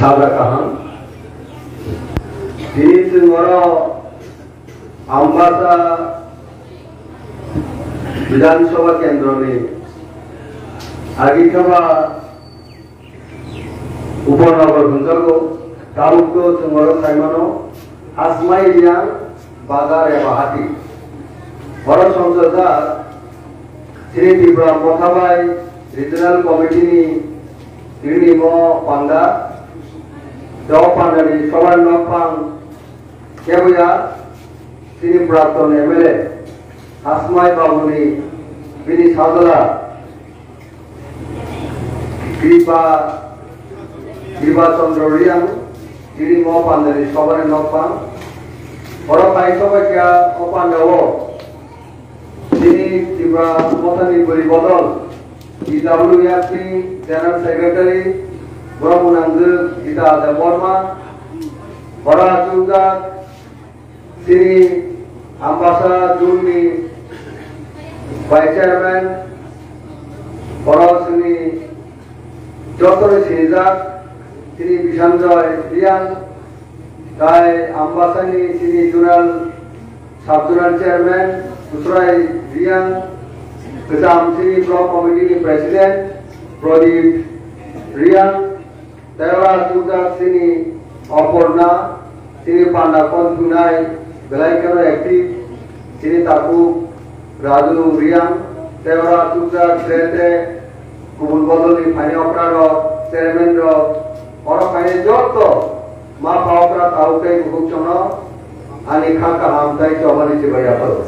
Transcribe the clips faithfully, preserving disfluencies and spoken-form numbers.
Saja kaham. Tini chwng oro Ambasa Bidhan Sabha Kendroni Agikaba Upanagar hwnjago, tabukto chwng oro saimano, Asmai Riang Bazar eba Hati. Oro songchajak chini Tipra Motha bai Regional Committee ni rinimo panda, do pandani sobar nokphang keboya chini Prakton M L A Asmai Babuni bini sajla Kripa, Kripa Chandra Riang, tini mo pandani sobani nokphang. Oro phai sobaikha o pandao. Tini Tripura Mothani bwrwi bodol, T W F P General Secretary, borok mwnangjwk Gita Debbarma, oro achukjak, Chini Ambasa Zone ni Vice Chairman, oro chini joto ni sinijak, chini Bisanjoy Riang, tai Ambasa ni chini Zonal, Sub Zonal Chairman, Usrai Riang, kwcham chini Block Committee ni President, Pradip Riang, Tei oro achukjak chini Oporna, chini panda kon thunai, belai kheno active, chini takhuk Raju Riang, tei oro achukjak tre tre kubun bodolni phaini okra rok, chairman rok, oro phaini joto ma pha okra tabuk tei bukhuk chwngno ani kha kaham tei chobani chibai yapharo.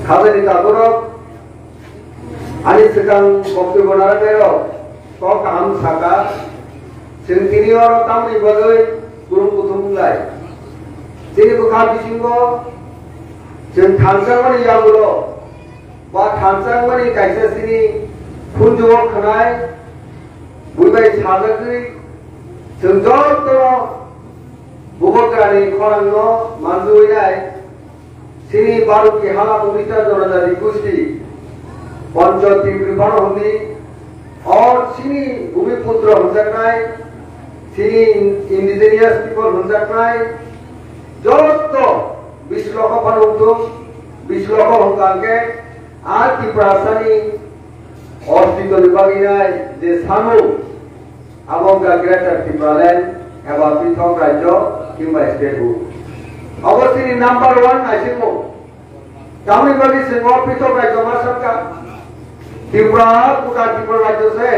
Khajani takhurok, Ani swkang boktwibonarok kok kaham saka, chwng tini oro tamni bagwi kurum kuthum wnglai. Chini bwkha bisingo chwng thansa mani yagulo ba thansa mani kaisa chini khunjugo khwnai, buibai sajagwi chwng jotono bubagrani khorangno manjui nai. Chini Bharat ki hala Odisha Jonojati Gusti, Pancho Tipripano hwnwi, o chini Bhumiputro hwnjaknai, chini indigenous people hwnjaknai, joto bisloko phano wngthung, bisloko hwnkha hwnkhe a Tiprasani ostitoni bagwi nai je samung, Abo wngkha Greater Tipraland eba pithok rajyo himba state o. Abo chini number one naisingmung. Tamoni bagwi chwng o pithok rajyo ma sakha. Tripura, Kuta Tripura rajyo se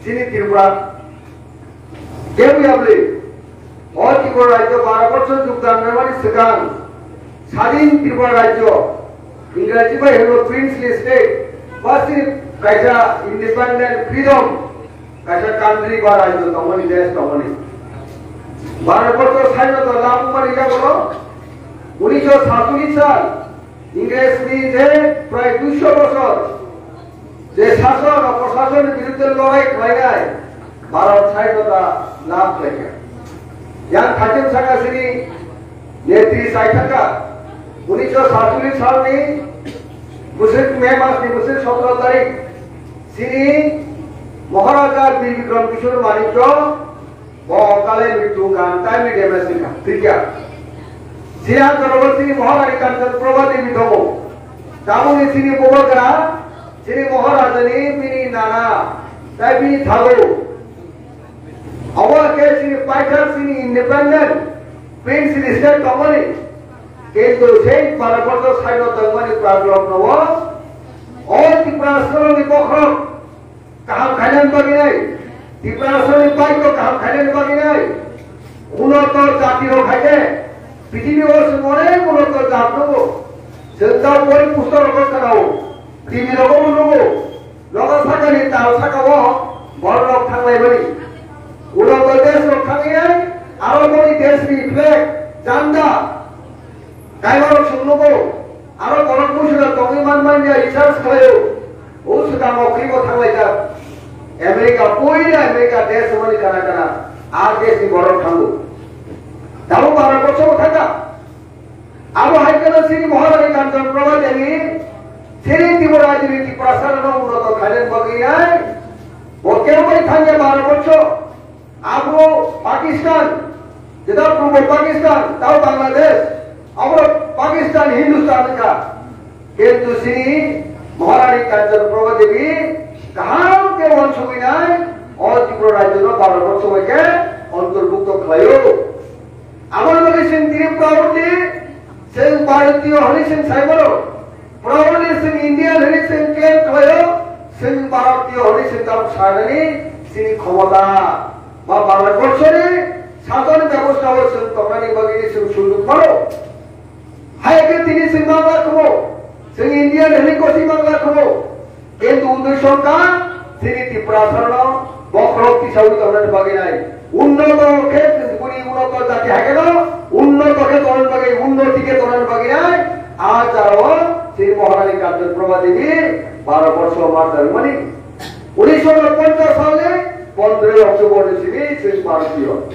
chini Tripura. Kebo yabli. O Tripura rajyo baro bochor jogdan rwmani swkang Sadin Tripura rajyo, Ingraji bai hwno princely state, ba chini kaisa independent freedom, kaisa country ba rajyo tongmani, desh tongmani. Bharat borso saino to labumani yago unisho satolish sal, Ingres ni je prai duisho bochor, Je shason o proshasonni birudde lorai khlainai Bharat sainota lab khlaikha. Yang thaichung saka chini netri chaithaka, unisho satolish salni bwswk May masni bwswk sotro tarik chini Maharaja Bir Bikram Kishore Manikya Bo kale mritu khan, time ni damage ni khan, thikya. Siya Dorobor chini Maharani Kanchan Prabha Devi tongo. Tabukni chini bubagra, chini Maharajani bini nana, tai bini thago. Obo khe chini paithak chini independent, pink chini state tongmani. Kintu sei Bharat borso saino tongmani praglok no o, o Tripura songni bokhorok, Kaham khainani bagwi nai, Tiprasani baikno kaham khainani bagwi nai. Unoto jati rok hai khe, prithibi o chwng onek unoto jat nugo. Chwng ta boi pustok rogo khna-o, T V rogo bo nugo. Nogo sakani tal saka o borok rok thanglaimani. Unoto desh rok thangwi nai, aro boni desh ni flag, janda, Kaiborok chwng nugo, aro borok Muslim tongwi manmanya research khlaio. O swkango khwibo thanglaijak. America, puila America desh wngmani kana kana, a desh ni borok thango. Tabuk Bharat borso bo thangkha. Abo hai kheno chini Maharani Kanchan Prabha Devi, chini Tripura, chini Tiprasa no unoto khainani bagwi nai. Bo kebo bai thangya Bharat borso. Abo Pakistan, jeta purbo Pakistan, tao Bangladesh, abo Pakistan, Hindustan wngkha. Kintu chini Maharani Kanchan Prabha Devi kaham khe uansugwi nai, o Tripura rajyo no Bharat borso bai khe antorbukto khlaio. Aboni bagwi chwng tini proudly chwng Bharatiyo hwnwi chwng sai mano. Proudly chwng Indian hwnwi chwng claim khlaio, chwng Bharatiyo hwnwi chwng tabuk sanani chini khomota ba Bharat borso ni sason bebosta o chwng tongnani bagwi chwng sunduk mano. Hai khe tini chwng mangla khumo, chwng Indian hwnwi kosi mangla khumo. Kintu uddesho wngkha chini Tiprasarno bokhorok tisaui tongnani bagwi nai. Unnoto khe bini unnoto jati hai kheno unnoto khe tongnani bagwi, unnoti khe tongnani bagwi nai. A jagao chini Maharani Kanchan Prabha Devi baro borsho mar jarwmani. Unisho ponchas salni pondroi October ni simi chini Bharatiyo.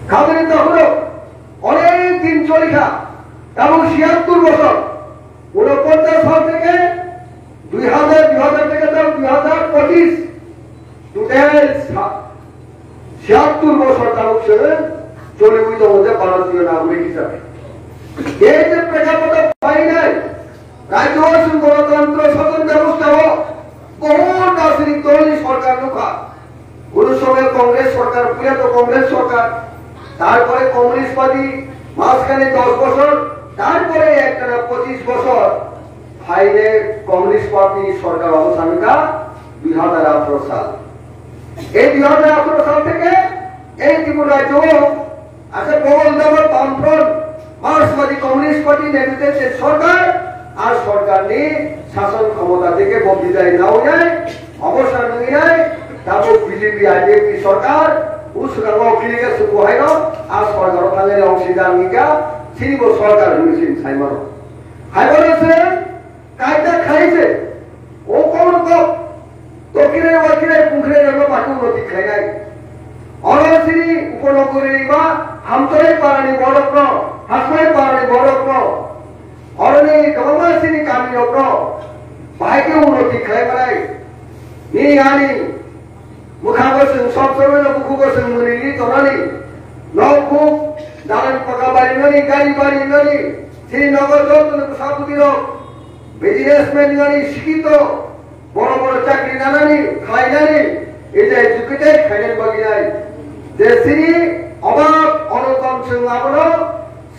Khabini takhurok onek din cholikha, tabuk siyattur bosor. Unoponchas sal theke dui hajar, dui hajar theke tabuk dui hajar pochis, total sa-, siyattur bosor tabuk se choliwi tongo je Bharatiyo nagorik hisabe. Ei je prekapota phainai, rajyo o chwng Ganatantro Sason Bebosta o bohut rajnitik dol ni sorkar nukha. Kono somoy Congress sorkar, puila to Congress sorkar, tarpore Communist Party, majkhane dos bochor, tarpore ektana pochis bochor, phaile Communist Party sorkar obosan wngkha dui hajar atharo sal. Ei dui hajar atharo sal theke ei Tripura rajyo o Ase Bogol Daba Bamfront, Marxwadi Communist Party netrite se sorkar, ar sorkarni sason khomota theke bo bidai nawi nai, obosan nungwi nai, tabuk B J P I P F ni sorkar, usukang o kilige suku haino, a sorkar o thangwi rong sida wngkha, chini bo sorkar hwnwi sin saimano. Hai bono se, Kaita khaise, o kono kok, tokire wakire pungkre rego batu unnoti khainai. Oro sini uponogori ba hamtore parani borokno, hasmai parani borokno, oroni kwbangma sini kami rokno, bahai khe unnoti khlai manai. Ni ani Mwkhango chwng sob somoi no bukhugo chwng mwnwi tongnani. Nok huk, dalan paka barinani, gari barinani, chini nogo joto no bwsa bwtwi rok, businessman wngani, sikito, boro boro chakri nanani, khlainani, ejai educated khainani bagwi nai. Je chini obab onoton chwng abono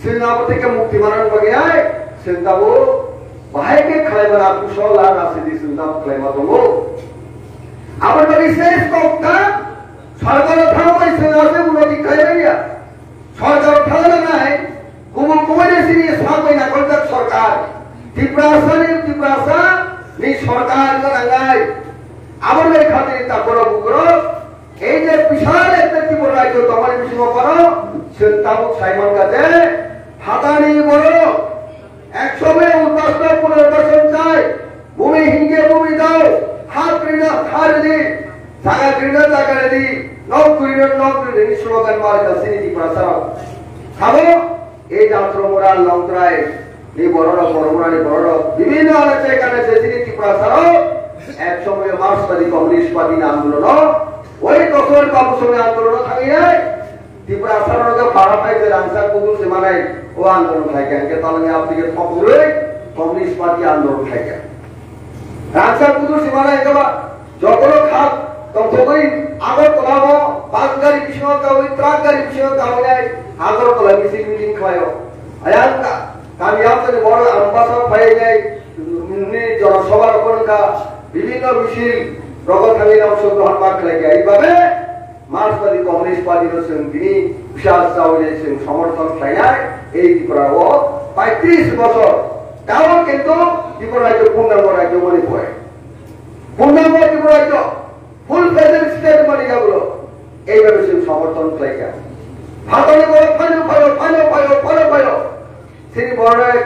Chwng abo theke mukti manani bagwi hai, chwng tabuk bahai khe khlai mano, kusol ar rajniti chwng tabuk khlai ma tongo. Aboni bagwi se kokta sorkaro thangwi chwng ase unnoti khlai manya. Sorkaro thangna nai, kubun kubun sini sabai nakoljak sorkar. Tiprasa ni, Tiprasa ni sorkar wngna nangnai. Aboni bagwi khatini takhoro bukhoro Ei je bisal ekta Tripura rajyo tongmani bisingo bono chwng tabuk sai mankha je, phatani borok ek somoy udbasno punarbashan chai, bhumi hinkhe bhumi dao, ha kwrwino ha rwdi, jaga kwrwino jaga rwdi, nok kwrwino nok rwdi hwnwi slogan ma rwkha chini Tiprasarok. Sabo Ei Jatromura, Longtrai ni bororok, Boromura ni bororok, bibhinno anache kanache chini Tiprasarok ek somoyo Marxwadi Communist Party ni andolono, oi Doctor Babu Soni andolono thangwi nai, Tiprasarok no para phai je rangchak budul se manai, o andolon khlai kha, hingke talangya abdi ke thok rwi Communist Party andolon khlai kha. Rangchak budul se manai khe ba, Jotono kha tongthogwi Agartala o bus gari bisingo kawi, truck gari bisingo kawi nai Agartala misil meeting khlaio. Ayang ka, kami amtani borok Ambasa phai nai ni Jana Sabha rok wngkha, bibhinno misil rogo thangwi rok sokrohon ma khlai kha. Ibabe Marxwadi Communist Party no chwng tini bwsa chawi nai chwng somorthon khlai nai, ei Tripura o paitris bosor. Tamo kintu Tripura rajyo purnango rajyo mani pore. Purnango Tripura rajyo full fledged state mani yagulo eibabe chwng somorthon khlai kha. Phatani borok phano phaio, phano phaio, phano phaio. Chini borok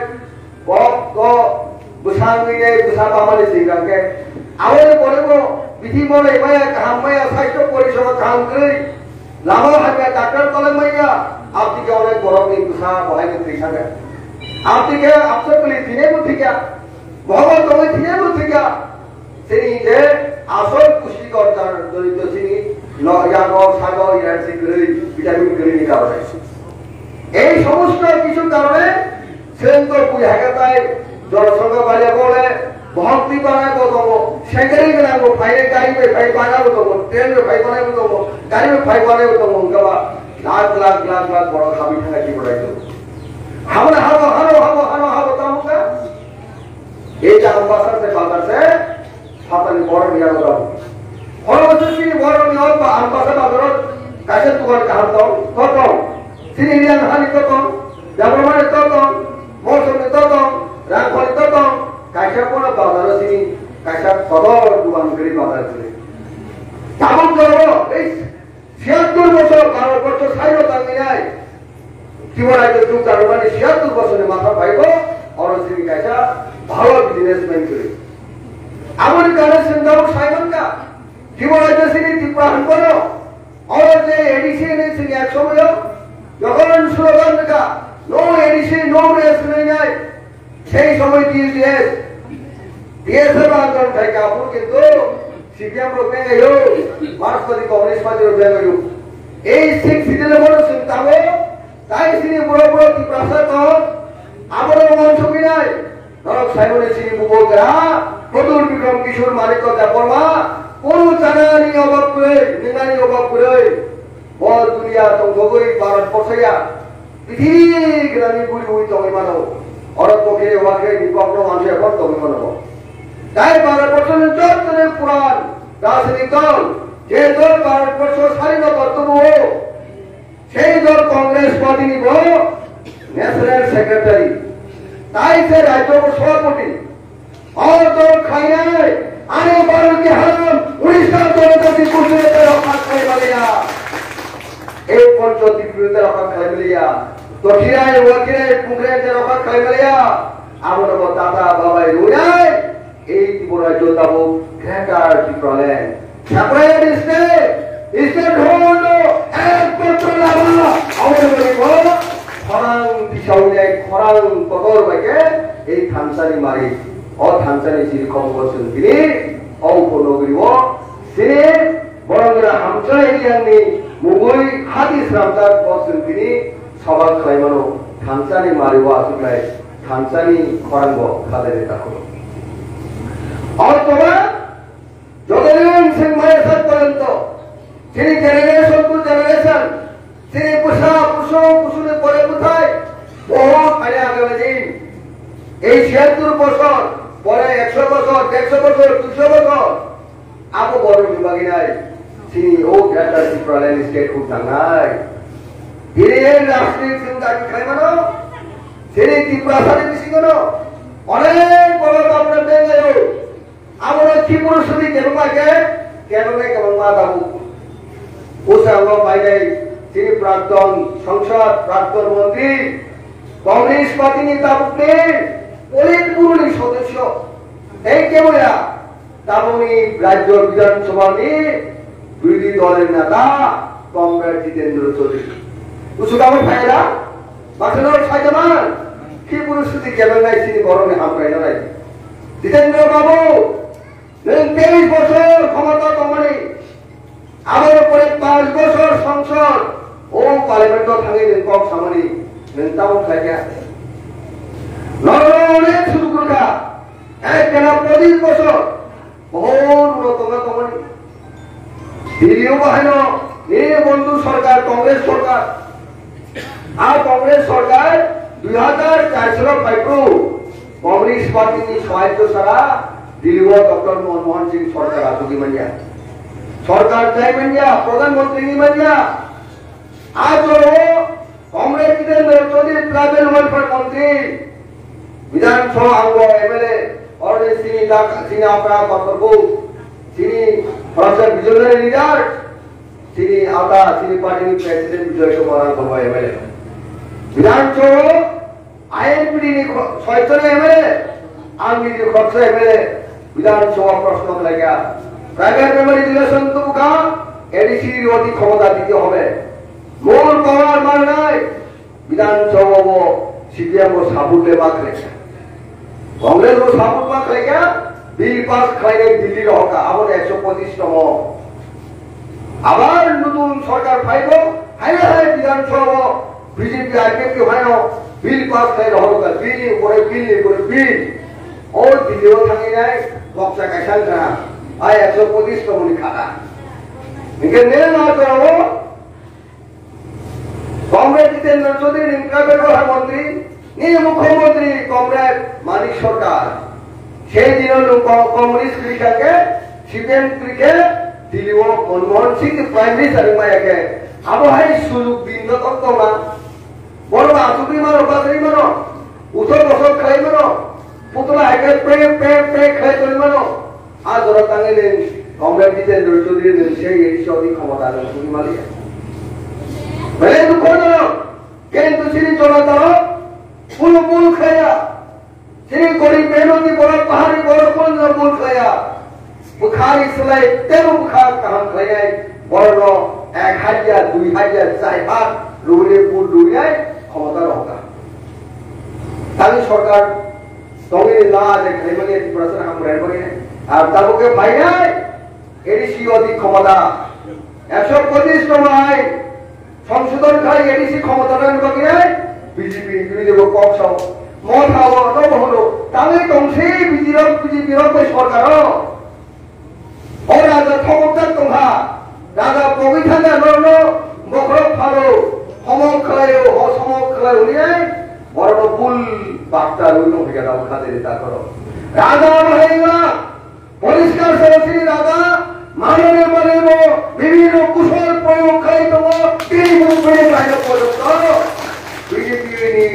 bok go bwsa wngwi nai bwsa bamani singkang khe. Aboni borokbo bithi monai maya, kaham maya, saisto porisoma kaham kwrwi. Lama hamya doctor tolai maya, abdi khe onek borokni bwsa bohaino thwi thangkha. Abdi khe absor kwlwi thwinaibo thwikha. Bohogo tongwi thwinaibo thwikha. Chini je Asol pusti kor jar dorito chini no yago sago energy kwrwi, vitamin kwrwi ni karone. Ei somosto kichu karone chwng to bui hakatai jor songkha balia bole bohok twi banai bo tongo, sengkari gwnang bo phai gari bai phai banai bo tongo, train bai phai banai bo tongo, gari bai phai banai bo tongo, wngkha ba lakh lakh lakh lakh borok habwi thangkha Tripura rajyo. Habo habo habo habo habo habo tamo kha. Ei jang basa se bazar se Satani borok ni yago tong. Horo se chini borok ni ot ba ang basa bazar ot kaisa dukan kaham tong, to tong. Chini riyan hani to tong, Debbarmani to tong, Mosomni to tong, Rangkholi to tong, kaisa bono bazar o chini kaisa kodor dukan gri bazar gri. Tabuk joro, ei Siyattor bosor, baro bosor sairo tangwi nai. Tripura rajyo juk jarwmani siyattor bosorni matha phaibo, oro chini kaisa bhalo businessman kwrwi. Aboni karone chwng tabuk sai mankha, Tripura rajyo chini Tripura hwnphano, oro je A D C hinwi chwng ek somoyo, jokhon slogan rwkha, "No A D C, no rest" hinwi nai. Sei somoi T S, T S F andolon khai kha, aphuru kintu C P M rok bengayo, Marxbadi Communist Party rok bengayo. Ei Sixth Schedule bono chwng tamo, tai chini buro buro Tiprasa tong, abono uansukwi nai. Norok saimani chini bubagra, Pradyot Bikram Kishore Manikya Debbarma, kunu chanani obab kwrwi, nwngnani obab kwrwi. Bo duniya tongthogwi Bharat borsaya, prithibi gwnangni guriwi tongwi mano. Oro tokhe wakhe ni kokno wansai bo tongwi mano. Tai Bharat borsoni jottoni puran rajnitik dol, je dol Bharat borso sarino tongthogo, sei dol Congress party ni bo national secretary, tai se rajyo sabhapati. O dol khlainai, ani Bharot ni ham, Odisha Janata Dipur te rokha khlai maliya. Ei Poncho Dipur te rokha khlai maliya. To khirai, wa khirai, pungre te rokha khlai maliya. Abo no bo tata babai runai. Ei Tripura jotabo Greater Tipraland. Separate state, state holo ekmatro lama, aboni bagwi bo khorang tisawi nai, khorang kotor bai khe ei thansani mari, o thansani siri khobor chwng tini o upor nogri o sini borok gra hamchai yang ni mugwi hati sramjak bo chwng tini sabak khlai mano, thansani mari o aswk nai, thansani khorang bo khatai nai takhuk. O toba Jotodin chwng maya sak porjonto, chini generation to generation, chini bwsa, bwswk, bwswkni pore bwthai, bohok hai agami din. Ei siyattor bosor, pore ekso bosor, dersho bosor, duisho bosor, abo borokni bagwi nai, chini o Greater Tipraland state huk tangnai. Bini rajnitik chwng dabi khlai mano, chini Tiprasani bisingono onek borok tabukno benglaio. Abono Tripura suri kebengma khe, kebengma kebengma tabuk. Bwskango phainai chini prakton sangsad, prakton montri, Congress party ni tabukni Politburo ni sodosyo, tei keboya tabukni Rajya Bidhan Sabha ni birodhi dol ni neta Comrade Jitendra Chaudhary. Bwskango phaila, baksa no saida man, Tripura suri kebengma chini borokni hamkrai no nai. Jitendra Babu, nwng teis bosor khomota tongmani, aboni pore panch bosor songsod, o parliament o thangwi nwng kok samani, nwng tamo khlai kha. Norok onek sudu kwrwkha, ek gana pochin bosor, bohor ulo tongna tongmani. Delhi o bahaino nini bondhu sorkar, Congress sorkar. A Congress sorkar dui hazar char salo phaiphuru Communist Party ni sohajyo sara Delhi o Doctor Manmohan Singh sorkar achugwi manya. Sorkar chai manya, Pradhan Mantri ni manya. A joro Comrade Jitendra Chaudhary Tribal Welfare Mantri, Bidhan Sabha ang bo M L A, already sini dak, sini apra kotorbu, sini Professor Visionary Leader, sini ata, sini party ni President Bijoy Kumar ang bo M L A. Bidhan Sabha, I N P T ni kho-, soiton M L A, ang ni khorsa M L A, Bidhan Sabha proshno khlaikha. Private member relation to bukha, A D C roti khomota dite hobe. Mol power manai, Bidhan Sabha bo C P M bo support le ma khlaikha. Congress bo support ma khlaikha, Bill pass khlainai Delhi rohorkha, abo ekso pochis tomo. Abar nutun sorkar phaibo, haino hai Bidhan Sabha o B J P I P F ni haino bill pass khlai rohorkha, bill ni upore bill ni upore bill. O Delhi o thanginai boksa kaisa wngkha, ai ekso pochis tomo ni khata. Hinkhe nini no jorao Comrade Jitendra Chaudhary ni private roha montri, nini mukhyamantri Comrade Manik Sarkar. Sei dino nwng ko-, communist kwrwi kha khe, C P M kwrwi khe, Delhi o Manmohan Singh ni prime minister wngmaya khe, abo hai sujug din no tok tongma. Borok achugwi mano, bachai mano, uthor bosor khlai mano, putla hai khe pe, pe, pe khlai tongwi mano. A jora tangwi nwng Comrade Jitendra Chaudhary nwng sei A D C o di khomota nwng tubui maliya. Belai dukhojonok, kintu chini jora taro pulo pul khaya. Chini gorib mehnoti borok, pahari borok, kunno pul khaya. Bwkhani slai tebo bwkha kaham khlainai borokno ek hajar, dui hajar, char lakh rwui pul rwinai khomota rohorkha. Tangwi sorkar Tongwi ni la je khlaimani Tiprasa hamkrai mani. Ar tabuk khe phainai A D C o di khomota. Ekso pochis tong hai. Songsodhon khai A D C khomota rani bagwi nai. B J P ni bini bo kok sao. Motha o no bohoro. Tangwi tongsi B J P rok, B J P rok bai sorkar o. O raja thobokjak tongkha, raja pogwi thangkha norokno bokhorok pharo, homok khlaio, ho somok khlaio hinai, borokno bul bakta rwi tongkha, tabuk kha jeni takhoro. Raja bahai wngla, poriskar salo chini raja, manwi manwi bo bibhinno kusol proyog khlai tongo, tini bo proyog khlai tongo. B J P ni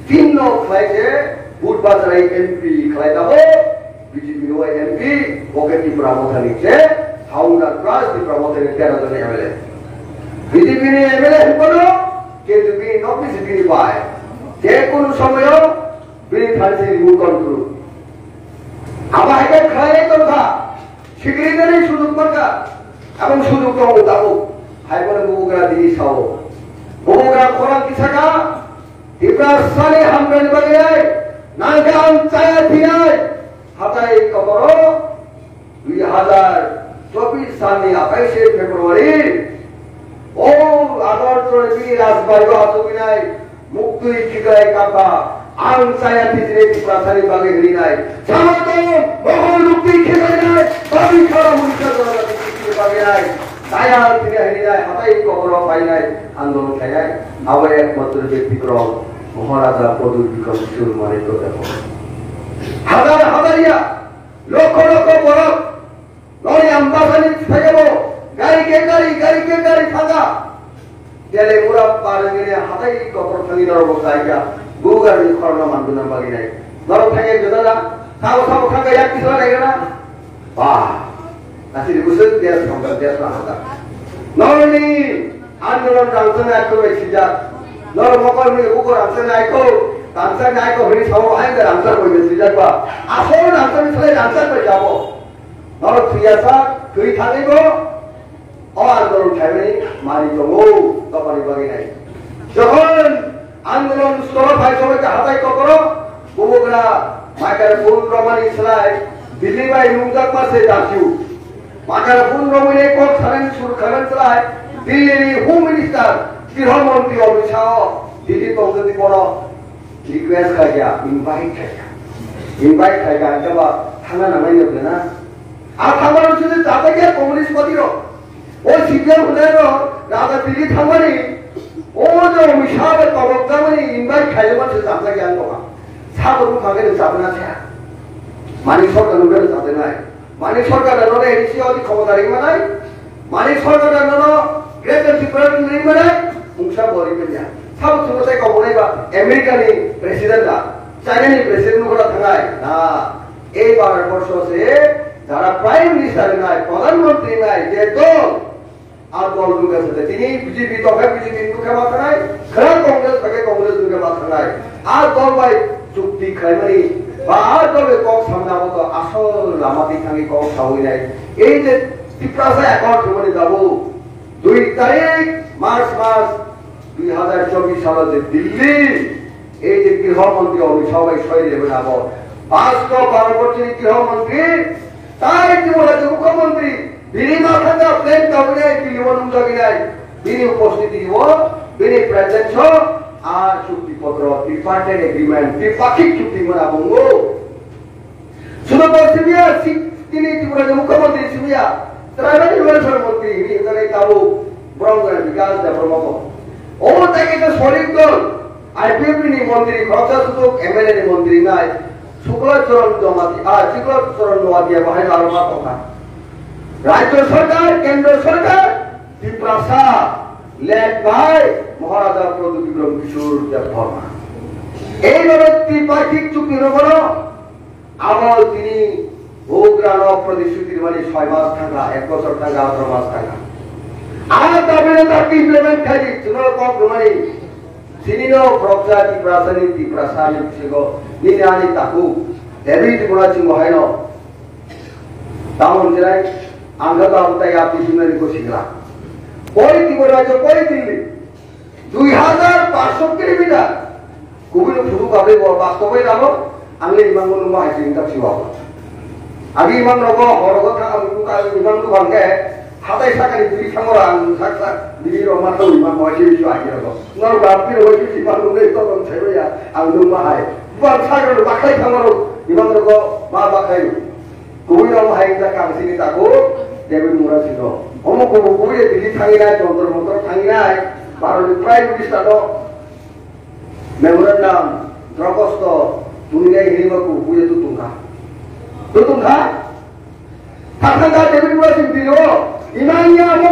tinno khlai je, Budbazar M P khlai tongo. B J P ni Y M P, bo khe Tipra Mothani se, founder plus Tipra Mothani tero jon M L A. B J P ni M L A hwnphano, kintu bini nok ni se bini bai. Je kunu somoyo bini thani se remote control. Abo hai khe khlai tongkha, secretary sujug mankha, aboni sujug tongo tabuk. Hai bono bubagra dini sao. Bubagra khorang kisa kha, Tiprasani hamkrai bagwi nangkhe ang chaya thinai. Hatai Kokoro dui hazar chobbish salni atais February o Agartala bini rajbari o achugwinai muktwi khiklai kapha ang chaya tijre Tiprasani bagwi hwnwi nai. Sabaton mohol muktwi khiklainai bagwi khara murikha jorani bagwi nai. Chaya tini hwnwi nai hatai Kokoro phainai andolon khainai abo ekmatro Byaktikrong Maharaja Pradyut Bikram Kishore Manikya Debbarma. Hazar hazar ya Lokho lokho borok noni ambasani thayabo gari ke gari, gari ke gari thanga. Delai mura parengene hatai Kokoro thangwi norok bo kaiya. Bugarni khorokno manduna bagwi nai. Norok thangya gwnana. Sabo sabo thangya yak kisla naigana. Ba. Asiri busuk dia sambar dia sahata. Noni andolon rangchak naikho bai sijak. Nor mokol ni uko rangchak naikho, rangchak naikho hini samo hai da rangchak bai sijak ba. Asol rangchak ni salai rangchak bai jabo. Nor thuyasa, thui thani bo. O andolon khaimani mari tongo, topani bagwi nai. Jokhon Andolon soro phai soro ke hatai kokoro, bubugra microphone romani slai, Delhi bai nungjakma se dakiu. Microphone romani kok sanan sur khanan slai, Delhi ni Home Minister, Griho Montri Amit Shah o, Delhi tongtoni bono request khaikha, invite khaikha. Invite khaikha, hingke ba thangna nangnai nokle na. A thangmani sini jata khe Communist Party rok. O C P M hwnai rok raja tini thangmani, o je Amit Shah bai tolok thangmani invite khaijak mani se jata khe ang tongkha. Sabo bwkha khe rwchapna se. Manik Sarkar no rwchapnai. Manik Sarkar no A D C o di khomota ringmanai. Manik Sarkar no Greater Tripura ringmanai. Mungsa bo ringmanya. Sabo thangma sai kok hwnai ba America ni President da, China ni President no thangai. Na. Ei Bharat borsho se jara Prime Minister nai, Pradhan Mantri nai, je dol, a dol nungkha se tini B J P tokha, B J P nungkha ma thanai, khwra Congress tokha, Congress nungkha ma thanai. A dol bai chukti khlaimani, ba a dol bai kok samna bo to asol lama ti thangwi kok sawi nai. Ei je Tiprasa accord thumani dabu, dui tarik March mas, dui hazar chobbish salo je Delhi, ei je Griho Montri Amit Shah bai soi rebe na bo, Pasto baro bochorni griho montri, tai Tripura rajyo mukhyamantri, bini mathanga plan kabinai, bini o nungjaginai, bini upostiti o, bini presence o, a chukti potro, tripartite agreement, tripakhik chukti mona bongo. Sudo bo sibiya, si-, tini Tripura rajyo mukhyamantri sibiya, tribal welfare montri, hini hwnjak tabo, borok gana Bikas Debbarma bo. O tai khe sorik dol, I P F T ni montri, khoroksa sutuk M L A ni montri nai, Sukla Charan Jamatia, ah, Sukla Charan Noatia bahai larokma tongkha. Rajya Sarkar, Kendra Sarkar, Tiprasa, led by Maharaja Pradyut Bikram Kishore Debbarma. Ei bhabe tripartite chukti rogoro, abo tini Bubagrano protishruti rimani soi mas thangkha, ek bochor thangkha, atro mas thangkha. Aro tabino tak implement khaidi, chwngno kok rwmani. Sinino khoroksa Tiprasani, Tiprasani bisingo nini ani takhuk David Murasingho haino. Tamo hinjinai ang kha abo tai apni sinani ko sikla. Koi Tripura rajyo, koi Delhi. Dui hajar paanch shot kilometer. Kubui no phutu kabe bo bas kobai ramo. Ang le imang no ma hai sing tak siwa. Agi imang no go horo go thang ang ku ka imang no bang ke. Hatai sakani biri thangora ang sak sak biri ro ma thang imang no si si agi ro. Nor bapri ro si si imang no le to bang sai ya ang no ma hai. Bang sakani bakhai thangora imang no go ma bakhai. Kubui no hai jak kang sini taku David Murasingho. Omo kubui kubui ye Delhi thanginai, Jantar Mantar thanginai, Bharat ni Prime Minister no memorandum, drakosto, tuninai hini ma kubui ye tu tungkha. Tu tungkha? Thang thang ka David Murasingho Delhi o, imang ya mo